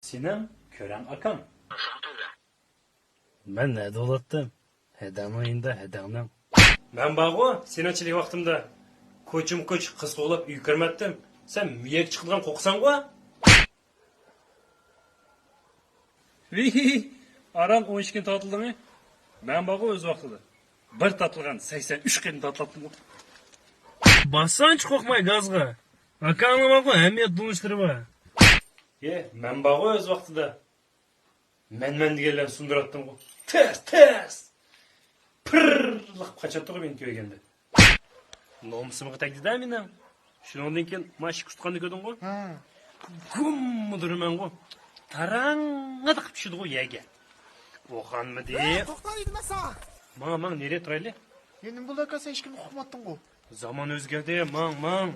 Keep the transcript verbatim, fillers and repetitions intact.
سېنىڭ كۆرەڭ ئاكاڭ. مەن نەدە بولاتتىم؟ ھەدەڭنىڭ يېنىدا ھەدەڭنىڭ. مەن بارغۇ، سېنىڭ چېلىك ۋاقتىمدا كوچىمۇ كوچ قىز قوغلاپ ئۆيگە كىرمەتتىم. سەن مېيەك چىقىدىغان قوقۇساڭغۇ؟ ۋىي، ئاران ئون ئىككىنى تارتىلدىڭى؟ مەن بارغۇ ئۆز ۋاقتىدا. بىر تارتىلغان سەكسەن ئۈچ قېتىم تارتىلاتتىمغۇ. باسسانچە قورقماي گازغا. ئاكاڭنىڭ بارغۇ ھەممە يەردە دولىنىشلىرى بار. ئې، مەن بارغۇ ئۆز ۋاقتىدا. مەن-مەن دېگەنلەرنى سۇندۇراتتىمغۇ. تېز، تېز! پىررلىق قاچاتتىغۇ مېنى كۆرگەندە. نومۇسۇمغا تەگدى-دە مېنىڭ. شۇنىڭدىن كېيىن مانا ئىككى ئۇستىخاننى كۆردۈڭغۇ؟ ھە. گۇممىدۇرىمەنغۇ. تاراڭڭىدە قىلىپ چۈشىدىغۇ يەرگە. ئوخانمىدى. ھە، توختا دېدىم مەن ساڭا. ماڭ، ماڭ، نېرى تۇرايلى؟ يا نېمە بولدى ئاكا، سەن ھېچكىمنى قورقۇتمايتتىڭغۇ؟ زامان ئۆزگەردى، ماڭ، ماڭ.